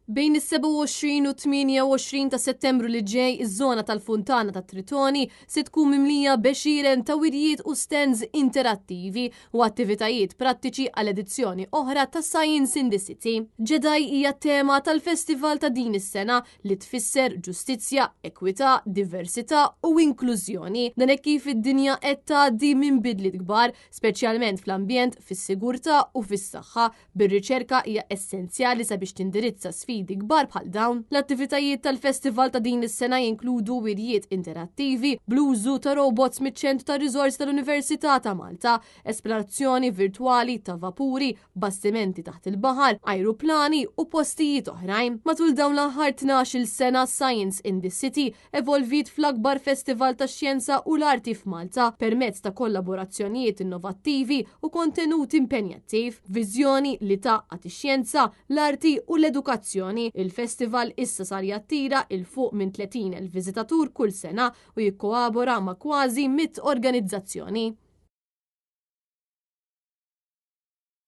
Bejn is-27 u 28 ta' Settembru li ġej, iż-żona tal-Funtana ta' Tritoni se tkun mimlija b'għexieren ta' wirjiet u stands interattivi u attivitajiet prattiċi għal edizzjoni oħra ta' Science in the City. Ġedaj hija tema tal-festival ta' din is-sena li tfisser ġustizzja, ekwità, diversità u inklużjoni. Dan hekk kif id-dinja qed tgħaddi minn bidliet kbar, speċjalment fl-ambjent, fis-sigurtà u fis-saħħa. Bir-riċerka hija essenzjali sabiex tindirizza sfidi kbar bħal dawn. L-attivitajiet tal-festival ta' din is-sena jinkludu wirjiet interattivi bl-użu ta' robots miċ-Ċentru tar-Riżorsi tal-Università ta' Malta, esplorazzjoni virtwali ta' vapuri, bastimenti taħt il-baħar, ajruplani u postijiet oħrajn. Matul dawn l-aħħar 12-il sena Science in the City evolviet fl-akbar festival tax-xjenza u l-arti f'Malta permezz ta' kollaborazzjonijiet innovattivi u kontenut impenjattiv. Viżjoni li tgħaqqad ix-xjenza, l-arti u l-edukazzjoni, il-festival issa sar jattira 'il fuq minn 30,000 viżitatur kull sena u jikkoabora ma' kważi 100 organizzazzjoni.